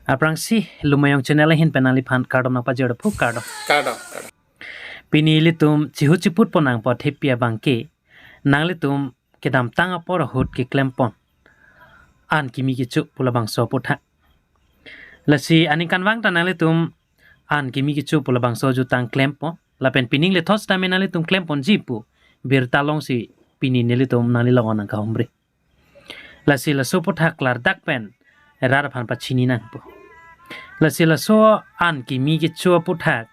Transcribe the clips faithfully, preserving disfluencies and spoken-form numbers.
Aphrangsi Lumayong channel ahin pen nangliphan kardom nangpajir phu, kardom. Kardom, kardom. Pini ilitum chihu chiputpon nangpo thepi abangke, nanglitum kedamtang apor ahut keklempon an kimi kecho pu labangso aputhak. Lasi aningkanvang ta nanglitum an kimi kecho pu labangso jutang klempon. Lapen pining lethos tame nanglitum klemponji pu birta longsi pini nelitum nanglilong nangkahumri. Lasi laso aputhak klardak pen rat aphan pachini nangpo. Lasi laso an kimi kecho aputhak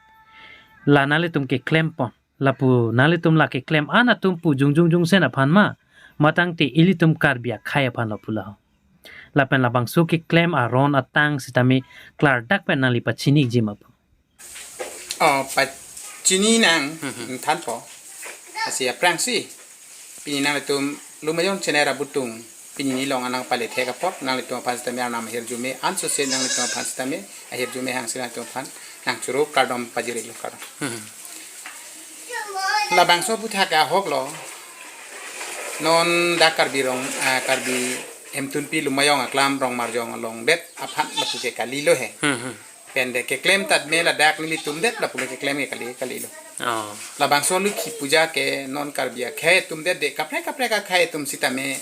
la nanglitum keklempon, lapu nanglitum la keklem an atum pu jongjung jongsen aphan ma, matangte ilitum Karbi akhei aphan lo pu la. Lapen labangso keklem aron atang sitame klardak pen nangli pachini ikji ma pu? Oh, pachini nang, hmm, thanpo. Lasi aphrangsi pini nanglitum Lumayong channel abutung pini neli long anang pale thek apot, nanglitum aphan sitame arnam ahirjume, ansose nanglitum aphan sitame ahirjume hangsi nanglitum aphan nangchoro kardom pajir-iklo, kardom. Hmm. Labangso aputhak ahok lo, non dak Karbi Rong, ah, Karbi Hemtunpi Lumayong aklam Rongmarjong along det aphan lapu ke kalilo he. Hmm, hmm. Pen de keklem tame ladak nelitum det lapu le keklem ke kali, kalilo. Oh. Labangso Lokhi Puja ke non Karbi akhei atum det de, kaprek kaprek akhei atum sitame,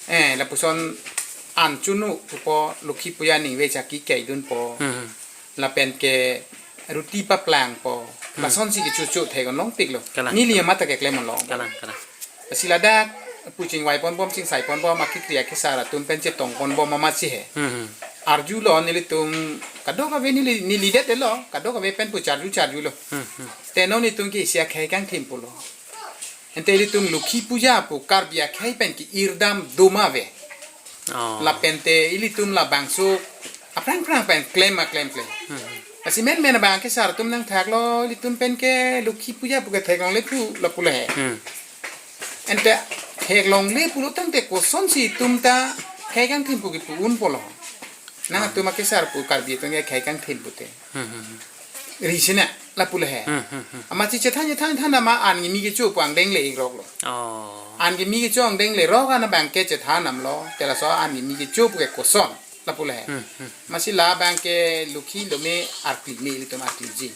eh, lapuson an chunu pupo, Lokhi Puja ningve chaki kaidunpo. Hmm. Lapen ke ruti paplangpo. Hmm. Lasonsi kecho cho theklongpiklo. Kalang. Neli amat ta keklem along. Kalang, kalang. Lasi ladak pu chingvaiponbom, chingsaiponbom, akekri akesar atum pen chetongponbom amatsi he. Hmm, hmm. Arjulo nelitum kadokave neli, neli det lo, kadokave pen pu charju charjulo. Hmm, hmm. Te non nelitum ke isi akhei kangthim pulo. Ante ilitum Lokhi Puja pu Karbi akhei pen ke-irdam do ma ave. Oh. Lapen te ilitum labangso aphrang phrang pen klem ma klem klem. Hmm. Lasi menmen abang kesar atum nangthaklo, ilitum pen ke Lokhi Puja pu ke theklongle pu lapu le he. Hmm. Ante theklongle pulo tangte kosonsi itum ta khei kangthim pu kipu unpo lo? Nangtum akesar pu Karbi atum ke khei kangthim pute. Hmm, hmm, hmm. Ri sina lapu le he. Hmm, hmm, hmm. Amatsi chethan chethan than nama an kimi kecho pu angdeng le-ikroklo. Oh. An kimi kecho angdeng lerok an abang ke chethan damlo. Te laso an kimi kecho pu ke koson lapu le he. Hmm, hmm. Amatsi labang ke Lokhi lo me arti me ilitum artiji.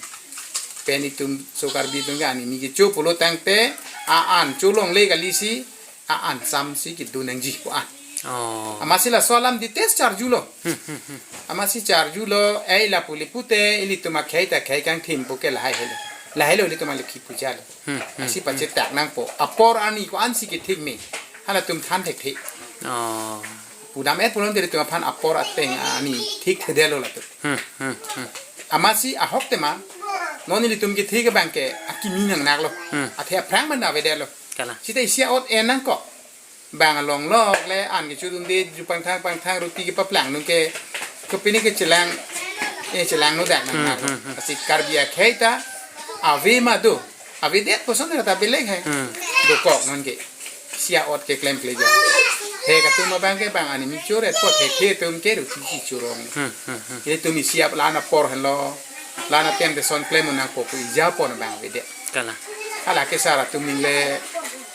Pen itum so Karbi atum ke an kimi kecho pulo tangte a-an cholongle kalisi a-an samsi kedo nangji pu an. Oh. Amatsi laso alam details charjulo. Hmm, hmm, hmm. Amatsi charjulo, eh, lapu le pute, ilitum akhei ta khei kangthim pu ke lahai helo. Lahai lo ilitum a-Lokhi Puja lo. Hmm, hmm, lasi hmm. Pachetak nangpo. Apor ani ko-ansi kethik me. Halatum than thekthe. Oh. Pudam et pulote ilitum aphan apor ateng ani thikthedetlo latum. Hmm, hmm, hmm. Amatsi ahok tema, non ilitum kethik abang ke akimi nangnaklo. Hmm. Athe aphrang man avedetlo. Kalang. Sita isi a-ot en nangkok. Bang along lok le an kecho dunde, ju pangthang pangthang ruti kepaplang nung ke, ke pini ke chelang, eh, chelang no dak nang Hmm, nang. Hmm, hmm. Lasi Karbi akhei ta ave ma do. Avedet puson ta belek he. Hmm. Dokok non ke. Isi a-ot keklem kle jo. He katum abang ke bang an kimi choret po he, he atum ke ruti chechorong. Hmm, hmm, hmm. Ilitum isi ap lana apor henlo. Lana tem te son klem nangpo pu ija pon abang avedet. Kalang. Hala kesar atum ning le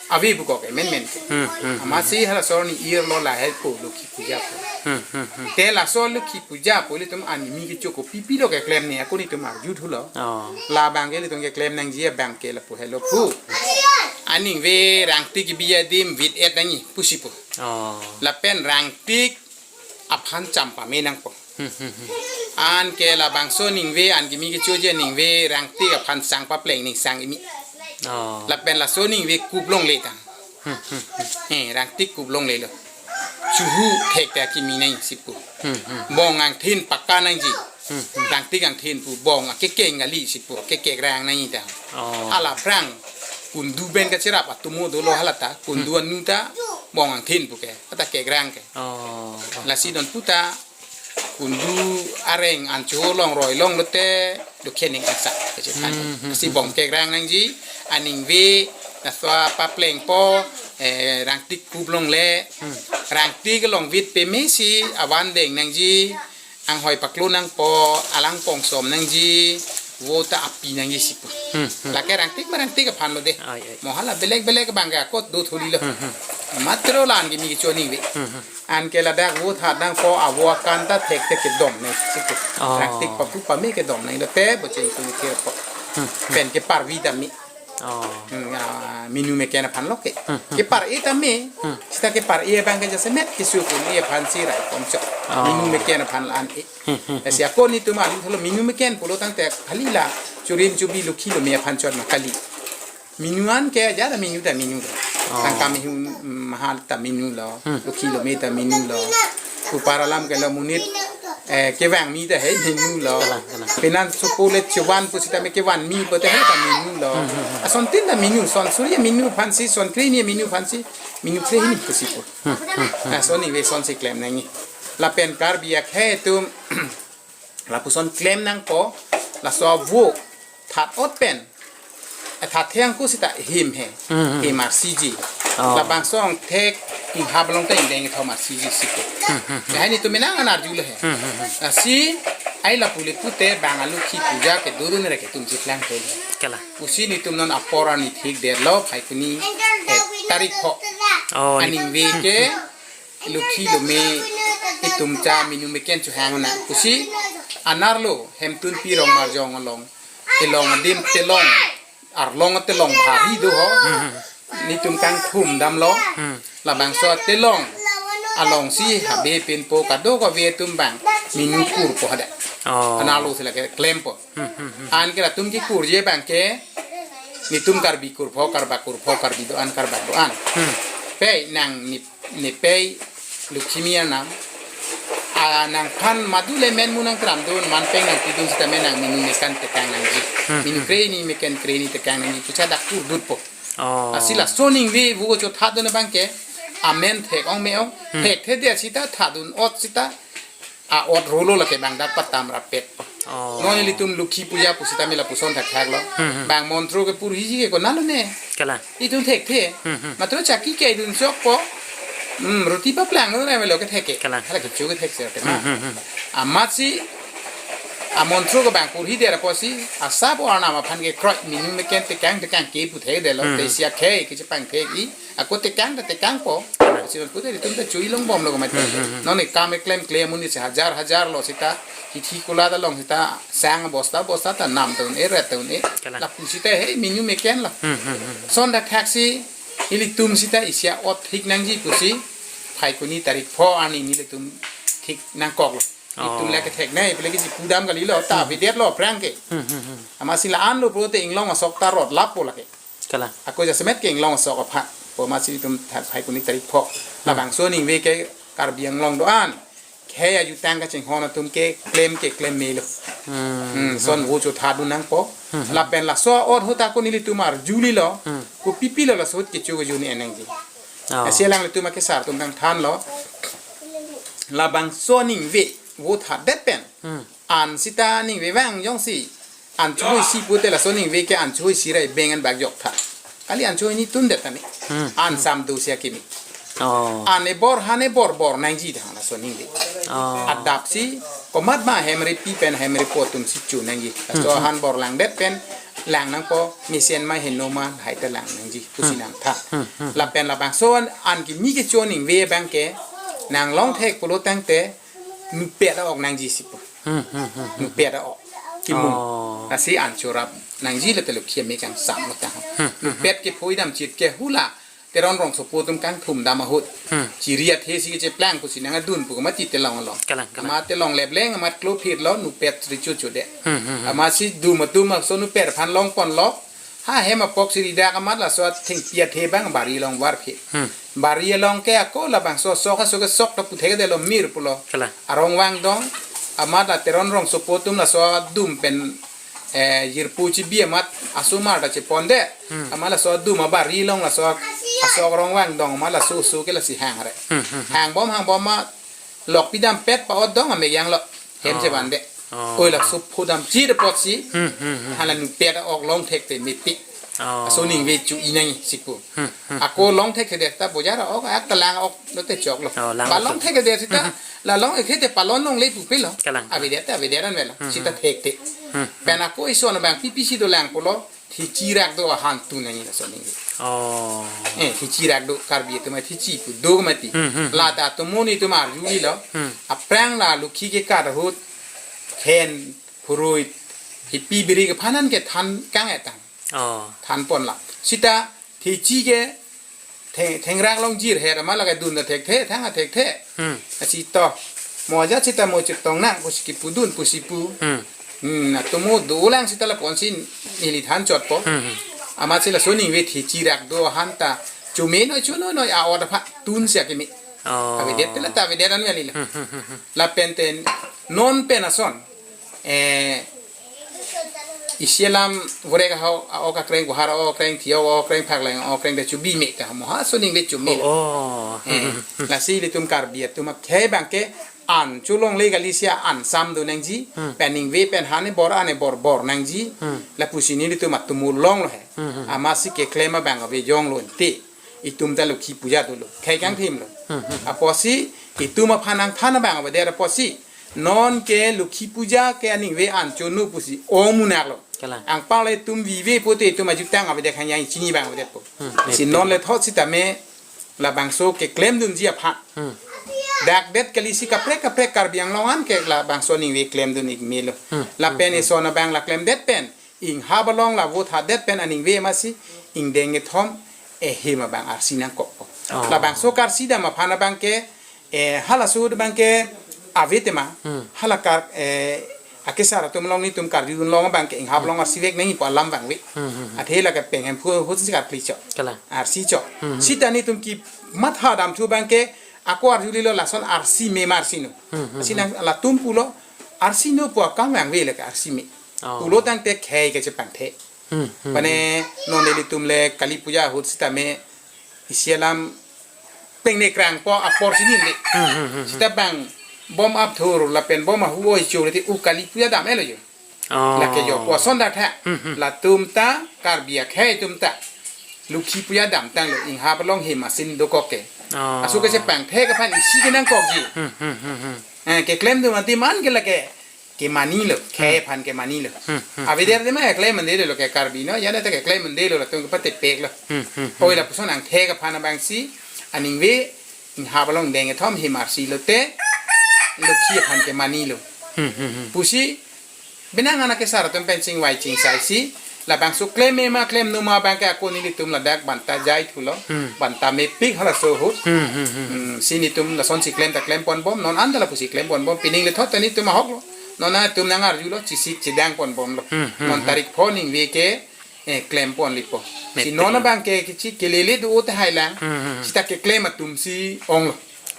ave pu kok ke menmen ke. Hmm, hmm, hmm. Amatsi halaso arni irlo lahai po Lokhi Puja po. Hmm, hmm, hmm. Te laso Lokhi Puja po ilitum an kimi kecho kopi pilo keklem ne ako nelitum arju thulo. Oh. Labang ke ilitum keklem nangji abang ke lapu helo pu. Aningve rangtik kebi adim vit-et nangji pusi pu. Oh. Lapen rangtik aphan cham pame nangpo. Hmm, hmm, hmm. Anke labangso ningve an kimi kechoji ningve rangtik aphan sang papleng ning sang kimi. Oh. Lapen laso ningve kuplongle tang. Hmm, hmm, hmm. Eh, rangtik kuplonglelo. Chuhu thek ta kimi nangji pu. Hmm, hmm. Bong angthin pakka nangji. Hmm, hmm. Rangtik angthin pu bong akekeng kali si pu, kekekrang nangji tang. Oh. Hala aphrang kundu pen kacherap atumo dolo hala ta, kundu Hmm. anu ta bong angthin pu ke, ata kekrang ke. Oh. Lasi non pu ta kundu areng ancho longroi longlote dokhe ning asa kechethan. Hmm, hmm, Si hmm. bong kekrang nangji, aningve laso paplengpo, eh, rangtik kuplongle, Hmm. rangtik along vit peme si avan deng nangji, anghoi paklo nangpo, alang pongsom nangji, Vote ta api nangji si pu. Hmm, hmm. Lake rangtik ma rangtik aphan lo de. Ai, ai. Mo hala belek belek abang ke akot do thuli lo. Hmm, hmm. Matro la-an kimi kecho ningve. Hmm, hmm. Anke ladak vote hat nangpo avo akan ta thekthek kedom nangji si pu. Oh. Rangtik papu pame kedom nangji lo te bo cheng tu kir po. Hmm, hmm. Pen keparvi tame. Oh. Hmm, ah, minu meken aphan lo ke. Hmm, hmm. Kepar-e tame. Hmm. Seta kepar-e abang ke jasemet keso pu-e aphan si rai ponchok. Oh. Minu meken aphan la-an e. Hmm, hmm, hmm. Lasi ako netum aling thalo minu meken pulo tangte kali la churim chubi lukhi lome aphan chot ma kali. Minu an ke ajat ta minu ta minu lo. Oh. Tangka mihun mahal ta minu lo. Hmm. Lukhi lome ta minu lo. Kupar alam ke lo monit, eh, kevangmi ta he minu lo. Kalang, kalang. Penang sopo le chevan pusitame kevanmi pu ta he ta minu lo. Hmm, hmm, hmm. Asontin ta minu, son suri minu aphan si, son krehini minu aphan si, minu krehini pusi pu. Hmm, hmm, hmm. Laso ningve son si klem nangji. Lapen Karbi akhei atum lapuson klem nangpo, laso avo that ot pen, eh, that thengku seta him he, Hmm, hmm. him arsiji. Oh. Labangso angthek inghap along ta ingdeng kethom arsiji si pu. Hmm, hmm, hmm. Lahai netum menang an arju lo he. Hmm, hmm, hmm. Lasi ai lapu le pute bang alukhi puja kedodun re ke tum chiklang he. Kalang. Pusi netum non apor arni thik det lo, Phaikuni, eh, tarik pho. Oh, ni- Aningve ke lukhi lome itum cha minu meken chohang na. Pusi anerlo Hemtunpi Rongmarjong along, telong adim telong, arlong telong bhari do ho. Hmm, hmm. Netum kangthum damlo. Hmm. Labangso telong along si habe pinpo kadokave atum bang minu kurpo hadak. Oh. Anerlo si lake klempo. Hmm, hmm, hmm. Anke latum kekurji abang ke netum Karbi kurpo, Karbak kurpo, Karbi do-an, Karbak do-an. Hmm. Pei nang ne, ne pei Lukhimi anam. Ah, nangphan madu le men mu nangtramdun, man peng nangpidun sitame nang minu meken tekang nangji. Hmm, Minu hmm. krehini meken krehini tekang nangji. Pusi hadak kurdutpo. Oh. Lasi laso ningve vo chothatdun abang ke amen thek ong me ong. Hmm. Thekthe det seta thatdun ot seta a-ot rolo lake bang dak patam rapet. Oh. Non ilitum lukhi puja pusitame lapuson thakthak lo. Hmm, hmm. Bang montro ke purhiji ke konat lo ne. Kalang. Itum thekthe. Hmm, hmm. Matro chakki ke idun chokpo. Hmm, roti paplang lo ne melo kethek ke. Kalang. Hala kecho kethek se te Hmm, na. hmm, hmm. Amatsi amontro ke bang purhi det apotsi asap arnam aphan ke kroi minu meken tekang tekang ke pu thekdetlo Hmm. te sia ke kechepangthek-i. Ako tekang ta tekangpo. Kalang. Lasi pute itum ta chui longbomlo komat. Hmm, hmm, hmm. Non ekam eklem klemkle amonit si hajar hajar lo seta, hithi kulat along seta sang bosta bosta ta nam ta un-e ret ta un-e. Kalang. Lapu seta he minu meken lo. Hmm, hmm, hmm. Son dak thaksi ilitum seta isi a-ot thik nangji pusi Phaikuni tarik pho arni nelitum thik nangkoklo. Itum Oh. lake thek nai pule kisi pudam kalilo ta Hmm. avedetlo aphrang ke. Hmm, hmm, hmm. Amatsi la-anlo pulote inglong asok ta rot lappo lake. Kalang. Ako jasemet ke inglong asok aphan. Pu amatsi itum that Phaikuni tarik pho. Hmm. Labangso ningve ke Karbi Anglong do-an khei ajutang kachinghon atum ke klem ke klem melo. Hmm. Hmm, son vo chothatdun nangpo. Hmm. Lapen laso ahut ako nelitum arjulilo. Hmm. Kopipi lo laso ahut kecho kejun en nangji. Oh. Lasi alanglitum akesar atum kangthanlo. Labangso ningve vo thatdet pen. Hmm. An seta ningve vang jongsi an chohoisi pute laso ningve ke an chohoisi ra ebeng an bak joktha. Kali an chohoi ni tundet tani. Hmm. An sam do sia kimi. Oh. An ebor han ebor bor nangji thang laso ningve. Oh. Adapsi komat ma hem repi pen hem repo atum si cho nangji. Laso Hmm. han bor langdet pen lang nangpo mesen ma heno ma hai ta lang nangji pusi Hmm. nangtha. Hmm. Hmm. Lapen labangso an, an kimi kecho ningve abang ke nang long thek pulo tangte nupet a-ok nangji si pu. Hmm, hmm, hmm, hmm. Nupet a-ok. Kimung. Oh. Lasi an chorap nangji le telo khia me kangsam lo tang. Hmm, hmm, hmm. Nupet ke phoidam chit ke hula Teron rongsopo atum kangthum dam ahut. Hmm. Chiri athe si kecheplang pusi nang adun pu mati telong along. Kalang, kalang. Amat telong lebleng amat klo phirlo nupet ri chuchu de. Hmm, hmm, hmm. Amatsi dum atum aso nupet aphan longponlo. Ha hem apok si ridak amat laso athengpi athe bang bari along varphi. Hmm. Bari along ke ako labangso sok aso kesok ta puthekdetlo mir pulo. Kalang. Arong vangdong amat la Teron rongsopo atum laso dum pen, eh, jirpo chibi amat asomar ta cheponde. Hmm. Amat laso dum abari along laso asok arong vangdong amat laso oso ke lasi hang re. Hmm, hmm, hmm. Hangbom hangbom ma lok pidam pet pa-otdong amek janglo. Hem Oh. chevande. Oh. Oi laso phodam chit apotsi. Hmm, hmm, hmm. Hala nupet a-ok long thekte mepik. Oh. Aso ningve chu-i nangji si pu. Hmm, hmm, Ako long thekthedet ta bojar ok, ak ta lang ok lote choklo. Oh, lang Ba ok. long thekthedet sita, Hmm, hmm. la long ekthe te palon longle pupe lo. Kalang. Avedet ta avedet anvet lo. Hmm, Sita hmm. thekthe. Hmm, hmm. Pen ako ison abang pipi si dolang pulo, thechi rak do ahan tun nangji laso ningve. Oh. Eh, thechi rak do Karbi atum a thechi pu do mati. Hmm, hmm, hmm. Lata atomo nelitum arjulilo. Hmm. Aphrang la Lokhi kekat ahut, hen, phurui, hipi biri kephanan ke than kang-etang. Oh. Than pon la. Sita thechi ke theng, thengrak long jir her ma lake dun ta thekthe, thang ta thekthe. Hmm. Asi to. Mo ajat sita mo chetong nang pusi kipudun pusi pu. Hmm. Hmm, atomo dolang sita lapuson si neli than chotpo. Hmm, hmm. Amatsi laso ningve thechi rak do ahan ta. Chume noi chu noi noi a-ot aphan tun si akeme. Oh. Avedet pela ta avedet anvet lilo. Hmm, hmm, hmm, hmm. Lapen te non pen ason. Eh, isi alam vorek aho, a-ok akreng, Kohar a-ok akreng, Thio a-ok akreng, Phakleng a-ok akreng, te chubi me ta, mo ha so ningve chume. Oh, oh. Eh, lasi ilitum Karbi atum akhei abang ke an cholongle kali si an sam do nangji, Hmm. pen ningve pen hane bor ane bor bor nangji, Hmm. lapusi nelitum atomo longlo he. Hmm, hmm. Amatsi keklem abang ave jonglo te. Itum ta Lokhi puja dolo. Khei kangthim lo. Hmm, hmm. Apotsi, itum aphan nangthan abang avedet apotsi. Non ke Lokhi puja ke aningve an chono pusi ong munak lo. Kalang. Anparle itum vive pote itum ajutang avedet khang yang chini abang avedetpo. Hmm. Si non le thot sitame labangso keklemdunji aphan. Hmm. Dakdet kali si kaprek kaprek Karbi Anglong an ke labangso ningve klemdun ik melo. Hmm. Lapen Hmm. ison abang la klemdet pen. Inghap along la vothadet pen aningve amatsi ingdeng kethom ehem abang arsi nangkokpo. Oh. Labangso karsi dam aphan abang ke, eh, halaso abang ke ave tema, Hmm. hala kar, eh, akesar atum along nelitum karjudun long abang ke inghap along arsi vek nangji pu alam abang ave. Hmm, hmm, hmm. Athe lake pen Hemphu ahut si karkli chok. Kalang. Arsi chok. Hmm, hmm. Sita nelitum kematha damthu abang ke ako arjulilo lason arsi me ma arsi no. Hmm, hmm, Asi hmm. nang latum pulo arsi no pu akam abang ave lake arsi me. Oh. Pulo tangte khei kechepangthe. Hmm, hmm, Mane hmm. non nelitum le Kali Puja ahut sitame isi alam pengne krangpo apor sini le. Hmm, hmm, hmm, hmm. Sita bang bom apthur lapen bom ahu oi chur te u Kali Puja dam-et lo jo. Oh. Lake jo puson dak tha. Hmm, hmm. Latum ta Karbi akhei atum ta Lokhi Puja damtang lo inghap along hem asin dokok ke. Oh. Aso kechepangthe ke aphan isi ke nangkokji. Hmm, hmm, hmm, hmm. Eh, keklemdun mati man ke lake kemanilo, khei Hmm. aphan kemanilo. Hmm, hmm, Avedet tema keklem mandelo ke Karbi no, jane ta keklem mandelo latum kepatepek lo. Hmm, hmm, hmm. Oi lapuson angthek aphan abangsi, aningve, inghap along deng ethom hem arsi lote, Lokhi aphan kemanilo. Hmm, hmm, hmm. Pusi, benang anak kesar atum pen chingvai chingsai si, labangso klem me ma klem nu ma abang ke ako nelitum ladak banta jai thulo, Hmm. banta mepik halaso ahut. Hmm, hmm, hmm. Hmm, si nelitum lasonsi klem ta klem ponbom, non anta lapusi klem ponbom, pining le thot ta nelitum ahok lo. Non atum nangarjulo, chesik chedang ponbomlo. Hmm, hmm, Non hmm. tarik pho ningve ke, eh, klem ponlipo. Si Mepik non lo. abang ke kichi kelele do-o tahai lang, Hmm, hmm, hmm. sita keklem atum si onglo.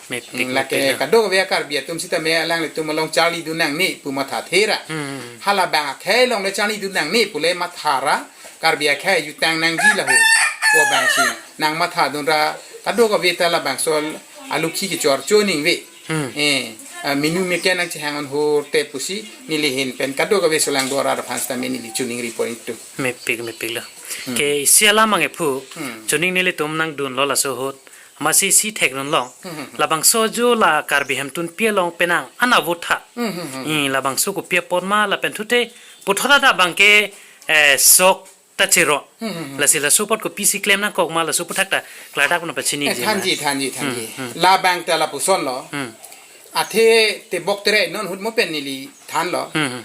Mepik, Hmm, lake mepik lo. kadokave Karbi atum sitame alanglitum along charlidun nangne pu mathathe ra. Hmm. Hala abang akhei along le charlidun nangne pule mathara Karbi akhei jutang nangji laho. Ko abangsi nangmathadun ra kadokave ta labangso a-Lokhi kechor cho ningve. Hmm. Eh, ah, minu meken nangchehang anhur te pusi neli ahin pen kadokave solangdo arat aphan sitame neli choningri pon itu. Mepik, mepik lo. Hmm. Ke isi alam abang ephu, Hmm. chuning nelitum nangdunlo laso ahut. Amatsi si thekdun long. Hmm, hmm, hmm. Labangso jo la Karbi Hemtunpi along penang ana votha. Hmm, hmm, hmm. Hmm, labangso kopi apot ma lapen thute puthot ta abang ke, eh, sok ta chero. Hmm, hmm, hmm. Lasi laso apot kopisi klem nangkok ma laso aphuthak ta klardak na pachini Eh, ji thanji, ma. thanji, thanji. Hmm, hmm. Labang ta lapuson lo. Hmm. Athe tebok tere non ahut mo pen neli thanlo. Hmm, hmm.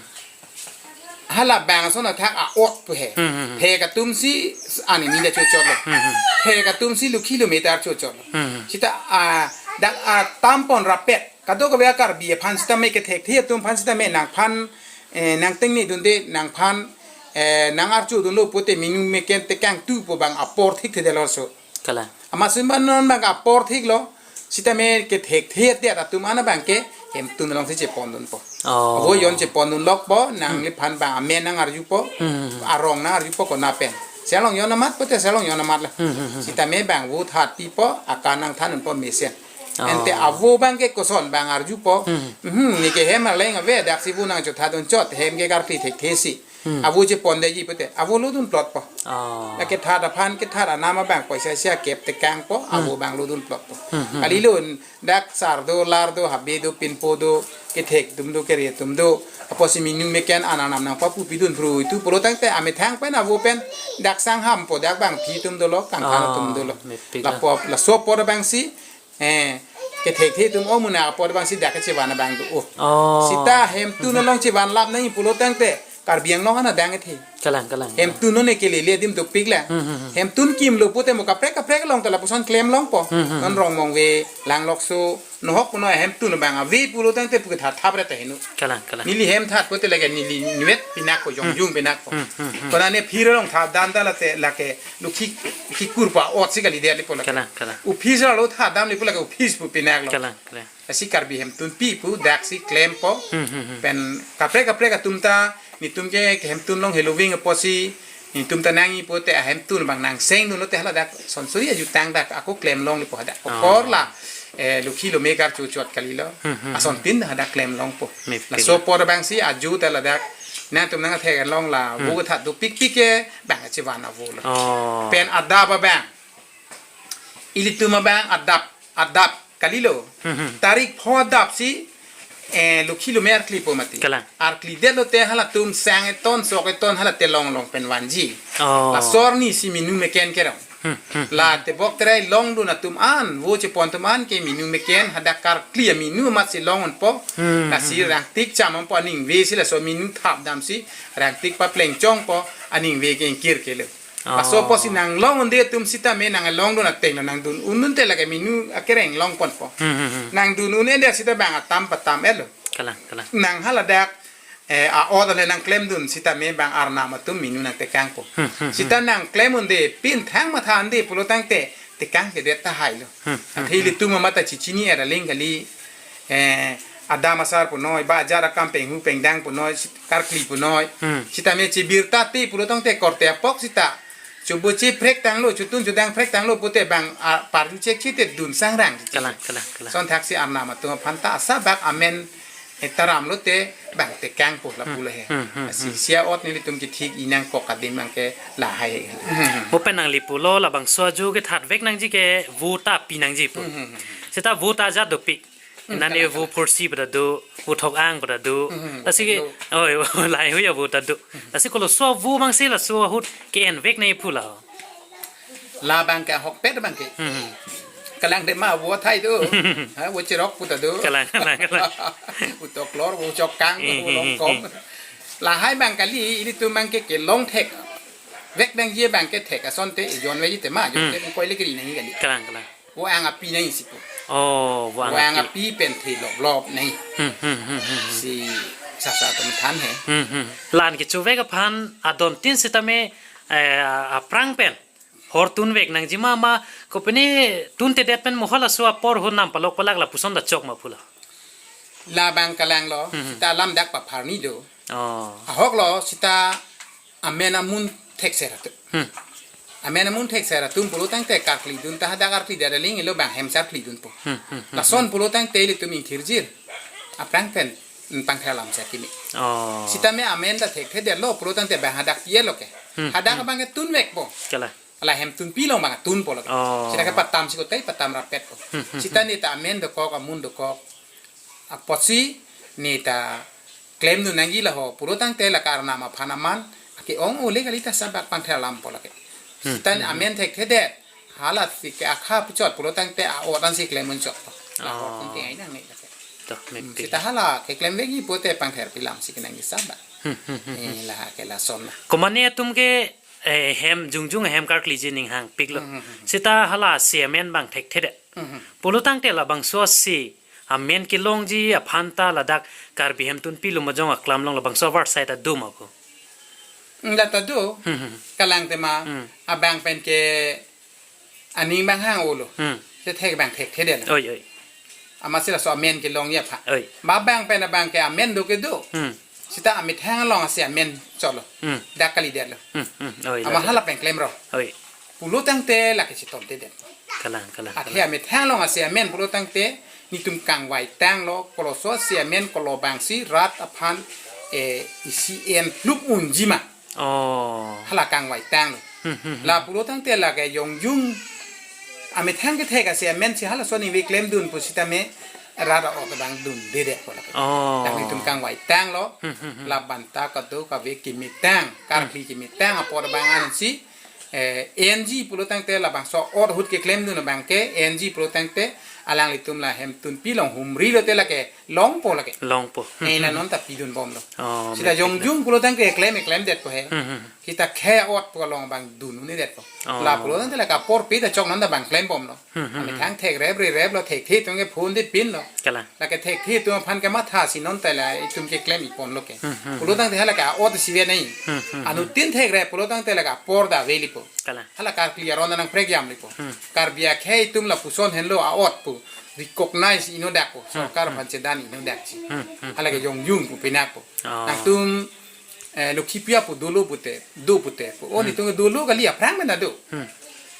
Hala bang ason athak a-ot pu he. Hmm, hmm, hmm. Thek atum si ani mida chochotlo. Hmm, hmm. Thek atum si lu kilometer chochotlo. Hmm, hmm. Sita, ah, dak, ah, tampon rapet. Kadokave Karbi aphan sitame kethekthe atum aphan sitame nangphan, eh, nangtengnedunde nangphan, eh, nangarchudunlo pute minu meken tekang tu pu abang apor thikthedetlo so. Kalang. Amatsi non abang apor thiklo, sitame kethekthe adet atum an abang ke Hemtun alongsi chepondunpo. Oh. Avo jon chepondunlokpo, Hmm. nangliphan abang amen nangarjupo, Hmm, hmm, hmm. arong nangarjupo kona pen. Selong jon amat pute selong jon amat la. Hmm, hmm, hmm. Sitame abang vo thatpipo, akan nangthandunpo mesen. Oh. Ante avo abang ke koson abang arjupo. Hmm. Hmm, ne ke hem arleng ave, daksi vo nangchothadun chot, hem ke karkli thekthe si. Hmm. Avo chepondetji pute, avo lodun plot po. Oh. La kethat aphan, kethat anam abang poisa isi akep tekang po, Hmm. avo abang lodun plot po. Hmm, hmm, Kalilo, dak sar do, lar do, habe do, pinpo do, kethek atum do, kere atum do. Apotsi minu meken anam nangpapu pidun bru itu pulo tangte amethang pen avo pen dak sang ham po, dak bang phi atum dolo, kangkang atum dolo. Oh, mepik la. Lapu, laso apor abangsi, eh, kethekthe atum o muna apor abangsi dak kechevan abang do. Oh. Oh. Sita hemtun along chevan lap nangji pulo tangte Karbi Anglong ana dang ethe. Kalang, kalang. Hemtun non ne kelele adim dopik lang. Hmm, hmm, hmm. Hemtun kimlo pute mo kaprek kaprek along ta lapuson klem longpo. Hmm, hmm, hmm. Non Rongmongve, Langlokso, nohok puno hemtun abang ave pulo tangte puke that thap re ta henu. Kalang, kalang. Neli hem that pute lake neli nuet pinak ko, jong Hmm. jung pinak ko. Hmm, hmm, hmm. Konane phir along that dan ta late lake lukhi, lukhi kurpa ot si kalidet le po lake. Kalang, kalang. Office lo that dam le po lake office pu pinak lo. Kalang, kalang. Lasi Karbi hemtunpi pu daksi klempo. Hmm, hmm, hmm. Pen kaprek kaprek atum ta, netum ke, ke hemtun long heloving apotsi, netum ta nangji pute ahemtun abang nangseng dunlote hala dak sonsuri ajutang dak ako klem longle po hadak. Oh. Apor la, eh, lukhi lome karcho chot kalilo. Hmm, hmm, hmm. Asontin hadak klem longpo. Mepik. Laso apor abangsi aju ta ladak. Nangtum nangthek along la, Hmm. vo kethat dopikpik ke bang chevan avo lo. Oh. Pen adap abang. Ilitum abang adap, adap kalilo. Hmm, hmm. Tarik pho adapsi, eh, lukhi lome arklipo mati. Kalang. Arklidet lote halatum sang eton, sok eton hala telong long pen vanji. Oh. Laso arnisi minu meken kerong. Hmm, hmm, hmm. La tebok terai longdun atum an, vo chepon atum an ke minu meken hadak karkli aminu amatsi long unpo. Hmm, Lasi hmm, hmm. rangtik cham unpo aningve si laso minu thap damsi rangtik papleng chongpo aningve ke ingkir kelo. Oh. Laso apotsi nanglong un'e atum sitame nanglongdun ateng lo nangdun un un'e te lake minu akereng longponpo. Hmm, hmm, hmm. Nangdun un-e det sita bang atam patam-et lo. Kalang, kalang. Nang haladak, eh, a-ot ale nangklemdun sitame bang arnam atum minu nangtekangpo. Hmm, hmm, hmm. Sita nangklem un'e pinthang matha un'e pulo tangte tekang kedet tahai lo. Hmm, hmm, Athe hmm. ilitum amat ta chichini-et aling kali, eh, adam asar punoi, ba ajar akam penghu pengdang punoi, sit-, karkli punoi. Hmm. Sitame chibirta te pulo tangte korte apok sita. Chobo cheprek tanglo, chotun chodang prek tanglo pute bang, ah, parju chek chite dun sangrang. Kalang, kalang, kalang. Son thaksi arnam atum aphan ta asabak amen, eh, taram lote bang tekangpo lapu Hmm, lo he. hmm, hmm, Asi hmm. sia ot nelitum kethik inang kok adim abang ke lahai. Hmm, hmm, hmm. Mo pen nangli pulo labangso aju kethatvek nangji ke vo ta pi nangji pu. Hmm, hmm, hmm, hmm. Sita vo ta ajat dopik. Hmm, Nani kalang, vo kalang. phursi pu ta do, vo thok-ang pu ta do. Hmm, hmm, Lasi ke, betul. oh, lahai hui avo ta do. Hmm. Lasi koloso vo abangsi laso ahut ke-envek nangji pu la. Labang ke ahokpet abang ke. Hmm, hmm. Kalang de ma vo athai do. Ha, vo cherok pu ta do. Kalang, kalang, kalang. Vo toklor, vo chokang, Hmm, vo hmm, longkom. hmm, hmm. Lahai abang kali, ilitum abang ke kelong thekvek nangji abang ke thek asonte, jonveji te ma, jon Hmm. te koi le kri nangji kali. Kalang, kalang. Vo ang api nangji si pu. Oh, vo ang Vo ang api. api pen the lop lop nangji. Hmm, hmm, hmm, hmm, hmm. Si sasa atum than he. Hmm, hmm. La-an kechuvek aphan adon tin sitame, eh, aphrang pen hor tunvek nangji ma ma kopine tuntedet pen mo halaso apor ho nam palok palak lapuson ta chok ma pu la. Labang kalang lo, Hmm, hmm. sita alam dak papharni do. Oh. Ahok lo, sita amen amun thekser atum. Hmm. Amen amun thekser atum pulo tangte karkli dun ta hadak karkli dadaling ilo bang hem sar kli dunpo. Hmm, hmm, hmm, Lason hmm. pulo tangte ilitum ingthirjir. Aphrang pen, mm, pangthera lam sa kimi. Oh. Sitame amen ta thekthedetlo pulo tangte bang hadak pi-etlo ke. Hmm, Hadak hmm. abang ke tunvekpo. Kalang. Ala hemtunpi along bang tunpo lo ke. Oh. Sita ke patam si kotai patam rapetpo. Hmm, hmm, Sita hmm. ne ta amen dokok, amun dokok. Apotsi ne ta klemdun nangji la ho pulo tangte la karnam aphan aman ake-ong ole kali ta sabak pangthera lampo lake. Hmm, Sita ne hmm, amen thekthedet. Hala si ke akha puchot pulo tangte a-ot ansi klemdun chotpo. La ho Oh. kunting ai nang ne lake. Toh, Hmm, mepik. Sita hala keklemvekji pute pangther pi lam si kenangji sabak. Hmm, hmm, hmm, hmm. Eh, la ke lason na. Komane atum ke, eh, hem jongjong hem karkliji ning hangpiklo. Hmm, hmm, hmm. Sita hala si amen bang thekthedet. Hmm, hmm. Pulo tangte labangso si amen kelongji aphan ta ladak Karbi Hemtunpi Lumajong aklam along labangso avarsai ta do ma pu. Hmm, la ta do. Hmm, hmm. Kalang tema Hmm. abang pen ke aning bang hang-olo. Hmm. Se thek bang thekthedet la. Oi, oi. Amatsi laso amen kelongji aphan. Oi. Ba bang pen abang ke amen do ke do. Hmm. Sita amethang along asi amen cholo. Hmm. Dak kalidetlo. Hmm, hmm. Oi, Ama la, hala la. pen klemro. Oi. Pulo tangte lake chitomtedet. Kalang, kalang, Athe kalang. amethang along asi amen pulo tangte netum kangvai tanglo koloso asi amen kolo bangsi rat aphan eh, isi en pluk unji ma. Oh. Hala kangvai tanglo. Hmm, hmm, hmm. La pulo tangte lake jongjung amethang kethek ase amen si halason ingve klemdun pusitame rat a-ot abang dundedet po lake. Oh. Tang itum kangvai tanglo. Hmm, hmm, hmm. La banta kado kave kemetang, karkli kemetang apor abang ansi, eh, enji pulo tangte labangso a-ot ahut keklemdun abangke enji pulo tangte alanglitum la hemtunpi along humri lote lake longpo lake. Longpo. Hmm, eh, hmm. La non ta pidunbomlo. Oh, sita betul. Jongjung pulo tangte klem klemdetpo he. Hmm, hmm. Kita khei a-ot pu along abang dun-unedetpo. Oh. La pulo tangte lake apor pi ta chok non ta abang klembomlo. Hmm, hmm, hmm. Amethang thekrep rerep lo, thekthe atum ke phone de pinlo. Kalang. Lake thekthe atum aphan kematha si non ta la itum keklem iponlo ke. Hmm, hmm, hmm. Pulo tangte lake a-ot si ve nai. Hmm, hmm, hmm. Anuttin thekrep pulo tangte lake apor ta avelipo. Kalang. Hala karkli aron nangprek yamlipo. Hmm. Karbi akhei atum lapuson henlo a-ot pu recognize inodakpo. Hmm, sorkar hmm. Aphan chedan inodakji. Hmm, hmm, hmm. Hala ke jongjung pu pinakpo. Oh. Nangtum, eh, Lokhi Puja pu dolo pute, do pute pu. Oh, hmm. Netum dolo kali aphrang mena do. Hmm.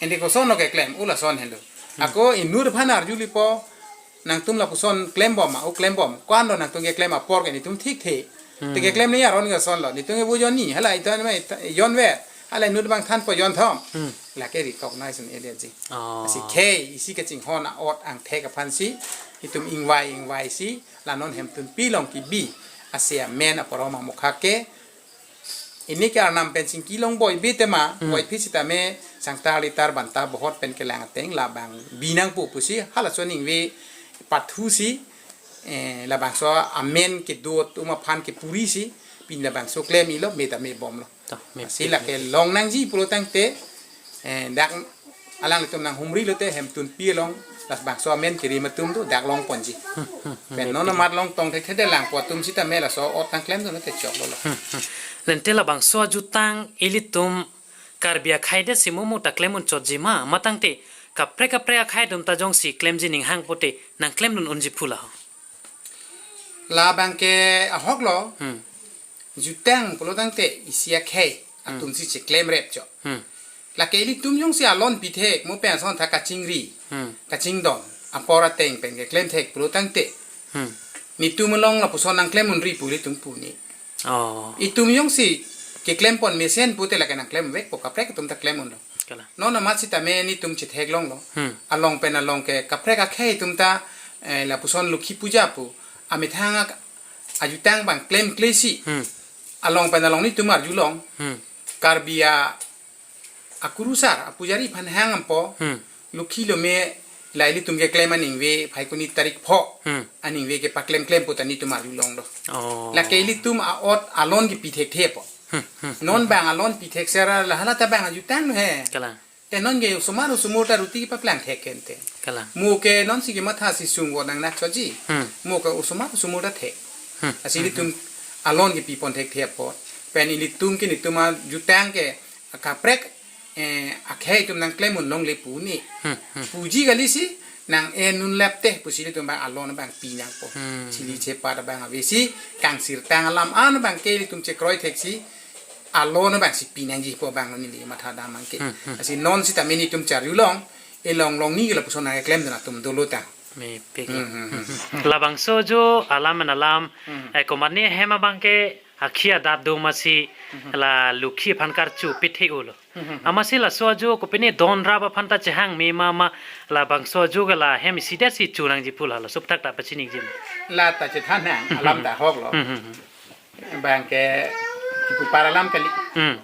Ende koson lo keklem, ula son henlo. Hmm. Ako inut aphan arjulipo, nangtum lapuson klembom ma, o klembom. Ko-an lo nangtum keklem apor ke netum thekthe. Hmm. Te keklem ni aron ke sonlo. Netum ke bu jon ni, hala itan ma ita-, jon ve. Hala inut abang thanpo jon thom. Hmm. Lake recognize un-edetji. Oh. Lasi khei, isi kachinghon a-ot angthek aphan si, itum ingvai ingvai si, la non hemtunpi along kebi ase amen apor ma mukha ke, ini ke arnam pen chingki long boi bi tema, hmm. Boi phi sitame sangtar litar banta bohot pen kelang ateng labang bi nangpo pusi halason ingve pathu si, eh, labangso amen kedo atum aphan kepuri si pin labangso klem ilo me ta mebomlo. To, me si pik, lake me pik. Long nangji pulo tangte, eh, dak alanglitum nanghumri lote hemtunpi along labangso amen kiri matum tu dak longponji. Hmm, hmm, hmm. Pen me non pik. Amat long tong thekthedet lang po atum sitame laso a-ot nangklemdun lote choklo lo. Hmm, hmm. Lente labangso ajutang ilitum Karbi akhei det si momo ta klem unchotji ma, matangte kaprek kaprek akhei atum ta jongsi klemji ning hang pote nangklemdun unji pu la ho. Labang ke ahok lo. Hmm. Jutang pulo tangte isi akhei atum, hmm, si cheklemrep chot. Hmm. Lake ilitum jongsi alon pithek mo pen ason tha kachingri, hmm, kachingdon apor ateng pen keklem thek pulo tangte, hmm, netum along lapuson nangklem unri pu ilitum pu ni. Oh. Itum jongsi keklempon mesen pute lake nangklem vekpo, kaprek atum ta klem unlo. Kalang. Non amat sitame netum chetheklonglo. Hmm. Along pen along ke kaprek akhei atum ta, eh, lapuson Lokhi Puja pu amethang ak-, ajutang abang klemkle si. Hmm. Along pen along netum arjulong. Hmm. Karbi a-, akurusar, apujari aphan hang ampo. Hmm. Lokhi lo me la ilitum keklem aningve Phaikuni tarik pho. Hmm. Aningve kepaklemklem pu ta netum arjulonglo. Oh. Lake ilitum a-ot alon kepi thekthepo. Hmm, hmm, hmm. Non abang alon pi thek sera la hala ta abang ajutang he. Kalang. Te non ke osomar osomar ta ruti kepaplang thek kente. Kalang. Mo ke non si kematha si sung vo nangnak choji. Hmm. Mo ke osomar osomar ta thek. Hmm. Lasi, hmm, ilitum alon kepipon thekthepo. Pen ilitum ke netum ajutang ke kaprek, eh, akhei atum nangklem un longle pu ni. Hmm, hmm. Puji kali si nang-en un lap te pusi ilitum abang alon abang pi nangpo. Hmm. Chili chepat abang ave si kangsirtang alam an abang ke ilitum chekroi thek si alon abang si pi nangji pu abang neli mathadam abang ke. Hmm, hmm. Lasi non sitame netum charjulong, elong long ni ke lapuson nangklemdun atum dolo ta. Me pik. Hmm, hmm, hmm. Labangso ajo alam an alam, hmm, eh, komatne hem abang ke akhi adat do masi, hmm, la Lokhi aphan karchu pithe ulo. Hmm, hmm, hmm. Amatsi laso ajo kopine don rap aphan ta chehang me ma ma labangso ajo ke la hem isidet si chu nangji pu la la sup thak ta pachiniji. La ta chethan nang, alam ta ahok lo. Hmm, hmm, hmm. Abang ke kipu par alam kali. Hmm.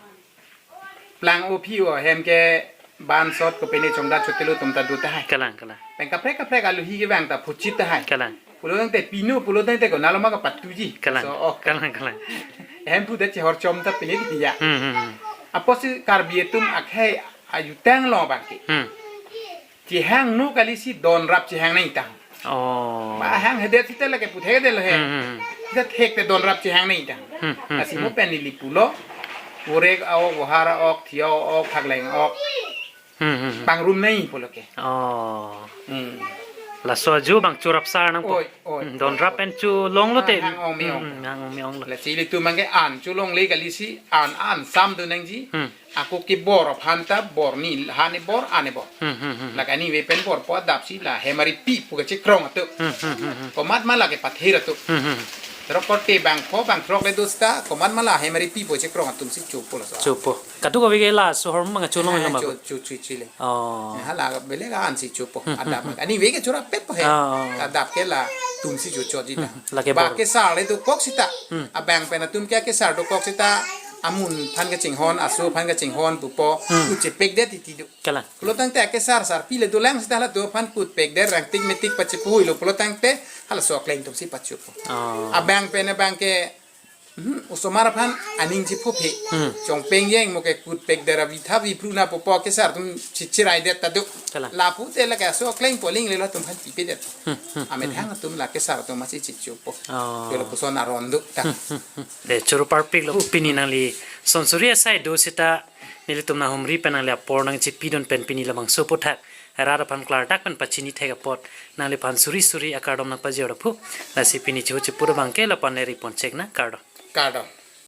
Plang o phi o hem ke bansot kopine chongdat chotelo atum ta do tahai. Kalang, kalang. Pen kaprek kaprek aluhi kevang ta phuchit tahai. Kalang. Pulo tangte pinu, pulo tangte ko nalo ma kapatuji. Kalang. So, oh. Kalang, kalang. Hem pu ta chehor chom ta pine dia. Hmm, hmm, hmm. Apotsi Karbi atum akhei ajutang lo abang ke. Hmm. Chehang nu kali si don rap chehang nai ta. Oh. Ba hanghedet sita lake puthekdetlo he. Hmm, hmm, hmm. Sita thek te don rap chehang nai ta. Hmm, hmm, hmm. Lasi mo pen neli pulo. Vorek a-ok, vohar a-ok, thia a-ok, phakleng a-ok. Hmm, hmm, hmm. Pangrum nai pulo ke. Oh. Hmm. Laso ajo abang chu rap sar nangpo. Oi, oi. Hmm, don rap pen chu longlo te. Ah, hang ong me ong. Hmm, hmm, hang ong me onglo. Lasi ilitum abang ke an chu longle kali si an an sam do nangji. Hmm. Ako kebor aphan ta bor ni, ha ni bor, an ni bor. Hmm, hmm, hmm, hmm. Lake aningve pen borpo adap si la hem ari pi pu kachekrong atum. Hmm, hmm, hmm, hmm. Komat ma lake pathir atum. Hmm, hmm, hmm. Rok korte bang pho bang throk le do seta komat ma la hem ari pipo chekrong atum si chopo laso. Chopo. Kadokave ke laso ahormu abang cholong lo ma. Cho cho chi chi le. Oh. Hala bele ka ansi chopo. Hmm, hmm, Adap. hmm. Aningve ke chorapetpo he. Ah, oh. Adap ke latum si chochotji ta. Hmm, lake Ba bor. Kesar le dokok seta. Hmm. Abang pen atum ke kesar dokok seta. Amun aphan kachinghon, aso aphan kachinghon pupo. Hmm. Kut chepekdet titi do. Kalang. Pulo tangte akesar sarpi le dolang seta halatum aphan kut pekdet rangtik metik pachepuhui lo pulo tangte halaso akleng atum si pachopo. Oh. Abang pen abang ke, hmm, osomar aphan aning chepho phe. Hmm. Chongpeng jeng mo ke kut pekdet avi tha vi pru na pupo kesar atum chi chiraidet ta do. Kalang. Lapu te la ke aso akleng poling le latum aphan pipedet. Hmm, hmm, Amethang atum la kesar atum masi chichopo. Oh. Yo lapuson aron do ta. Hmm, hmm, hmm. De choro parpik lo pini nangli son suri asai do seta nelitum nanghumri pen nangli apor nangchipidun pen pini labangso aphuthak rat aphan klardak pen pachini thek apot nangliphan suri suri akardom nangpajir aphu. Lasi pini chihu chipu abang ke lapu-an le ri ponchek nang, kardom. Kardom.